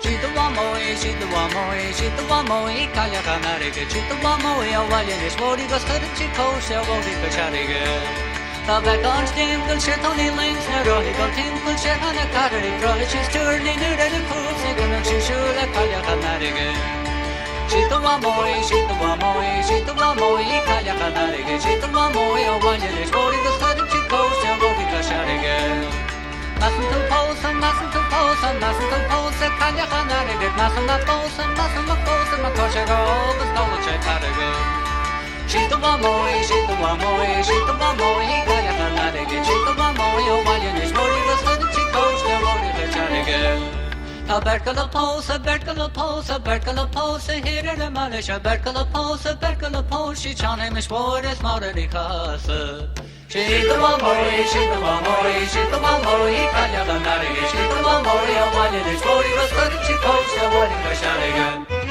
Sí do mhamó í, sí do mhamó í, sí do mhamó í, cailleach an airgid, sí do mhamó í abhaile anois Mhóraí 'gus cuireann sí cóiste a Mhóraí go searraigh. Tá beagán timpeall sé Tony Lynch na rothaí dul timpeall sé tá na carrannaí croitheadh sí stiúir ní nuair ar a cúl sa gcuireann sí siúl le cailleach an airgid. Sí do mhamó í, sí do mhamó í, sí do mhamó í, cailleach an airgid, sí do mhamó í abhaile anois Mhóraí 'gus cuireann sí cóiste a Mhóraí go searraigh. Measann tú pósadh, measann tú pósadh, measann tú pósadh cailleach an airgid, measaim nach bpósadh, measaim nach bpósadh má tá sé ró-óg is d'ólann sé t-airgead. Sí do mhamó í, sí do mhamó í, sí do mhamó í, cailleach an airgid, sí do mhamó í abhaile anois Mhóraí 'gus cuireann sí cóiste a Mhóraí go searraigh. Tá beirt ag dul a pósadh, beirt ag dul a pósadh, beirt ag dul a pósadh thiar ar an mbaile seo, beirt ag dul a pósadh, beirt ag dul a pósadh, sí Seán Shéamais Mhóir is Máire Ní Chasaide. Sí do mhamó í, sí do mhamó í, sí do mhamó í, cailleach an airgid, sí do mhamó í abhaile anois Mhóraí 'gus cuireann sí cóiste a Mhóraí go searraigh.